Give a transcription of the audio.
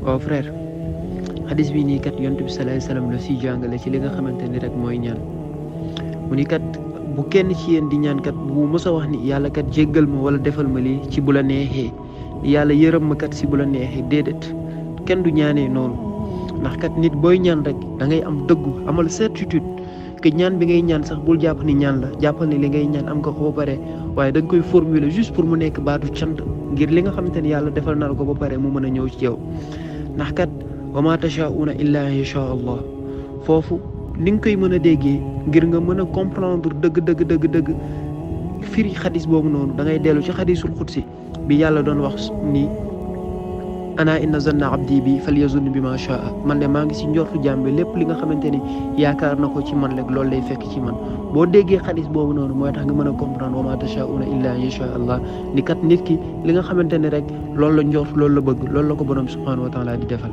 waaw frère xadis bi nii kat yonent bi sallallahu alayhi wasallam la si jàngale ci li nga xamante ni rek mooy ñaan mu ni kat bu kenn ci yéen di ñaan kat bu mës a wax ni yàlla kat jéggal ma wala defal ma lii ci bu la neexee yàlla yërëm ma kat si bu la neexee déedéet kenn du ñaanee noonu ndax kat nit booy ñaan rek da ngay am dëggu amal certitude que ñaan bi ngay ñaan sax bul jàpp ni ñaan la jàppal ni li ngay ñaan am nga ko ba pare waaye da nga koy formuler juste pour mu nekk baatu cant ngir li nga xamante ni yàlla defal na la ko ba pare mu mën a ñëw ci yow ndax kat wa ma tashaa'una illa an yasha Allah foofu ni nga koy mën a déggee ngir nga mën a comprendre dëgg firi xadis boobu noonu da ngay dellu ci xadisul xudsi bi yàlla doon wax ni ana inna zanna abdi bi falyazunn bi ma shaa man de maa ngi si njortu jaam bi lépp li nga xamante ni yaakaar na ko ci man rek loolu lay fekk ci man boo déggee xadis boobu noonu mooy tax nga mën a comprendre wa ma tashaa'una illa an yasha Allah ni kat nit ki li nga xamante ni rek loolu la njort loolu la bëgg loolu la ko borom subhanahu wa taala di defal